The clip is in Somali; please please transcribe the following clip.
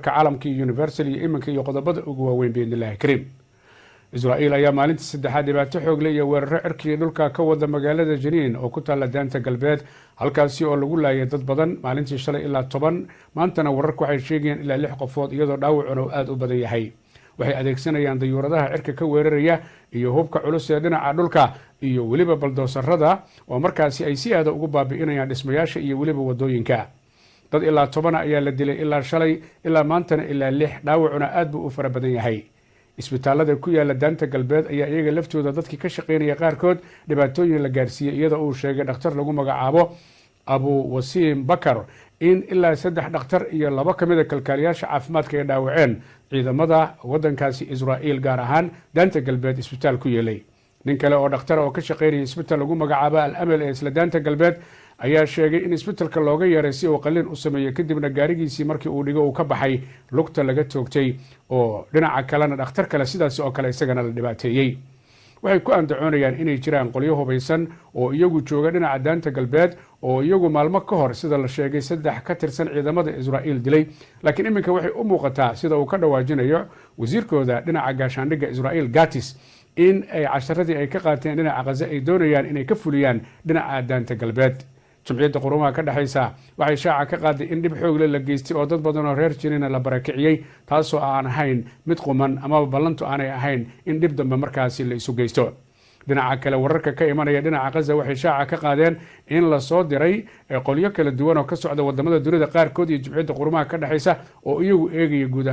Caalamka iyo Universal iyo iminka iyo qodobada ugu waaweyn, biidnillahi kariim. Israa'iil ayaa maalintii saddexaad dhibaato xoogle iyo weeraro cirkiga dhulka ka wada magaalada Janiin oo ku taalla Daanta Galbeed, halkaasi oo lagu laayay dad badan maalintii shalay, ilaa 10. Maantana wararku waxay sheegayaan ilaa lix qofood, iyadoo dhaawacuna uu aada u badan yahay. Waxay adeegsanayaan dayuuradaha cirka ka weeraraya iyo hubka culus ee dhinaca dhulka iyo weliba baldoosarada, oo markaasi ay si aada ugu baabi'inayaan dhismayaasha iyo weliba wadooyinka. Dad ilaa 10 ayaa la dilay ilaa shalay, ilaa maantana ilaa lix, dhaawacuna aad buu u fara badan yahay. Isbitaalada ku yaala Daanta Galbeed ayaa iyaga laftooda dadkii ka shaqaynaya qaarkood dhibaatooyin la gaarsiiyey, iyadoo uu sheegay dhakhtar lagu magacaabo Abu Wasiim Bakar in ilaa saddex dhakhtar iyo labo ka mida kalkaaliyaasha caafimaadka ay dhaawaceen ciidamada waddankaasi Israa'iil, gaar ahaan Daanta Galbeed isbitaal ku yeelay. Nin kale oo dhakhtar oo ka shaqaynaya isbitaal lagu magacaabo Al Amal ee isla Daanta Galbeed ayaa sheegay in isbitalka looga yeeray si uu qalliin u sameeyo, kadibna gaarigiisii markii uu dhigo uu ka baxay, lugta laga toogtay, oo dhinaca kalena dhakhtar kale sidaasi oo kale isagana la dhibaateeyey. Waxay ku andacoonayaan inay jiraan qolyo hubaysan oo iyagu jooga dhinaca Daanta Galbeed, oo iyagu maalmo ka hor, sida la sheegay, saddex ka tirsan ciidamada Israa'iil dilay. Laakiin iminka waxay u muuqataa, sida uu ka dhawaajinayo wasiirkooda dhinaca gaashaandhigga Israa'iil Gatis, in ay casharadii ay ka qaateen dhinaca Khaza ay doonayaan inay ka fuliyaan dhinaca Daanta Galbeed. Jumciyadda Qurumaha ka dhexaysa waxay shaaca ka qaaday in dhib xoogle la geystay oo dad badan oo reer Jiniina la barakiciyey, taasoo aan ahayn mid quman amaba ballantu aanay ahayn in dhib dambe markaasi la isu geysto. Dhinaca kale, wararka ka imanaya dhinaca Khaza waxay shaaca ka qaadeen in lasoo diray qolyo kala duwan oo ka socda wadamada dunida qaarkood iyo Jumciyadda Qurumaha ka dhexaysa oo iyagu eegaya guud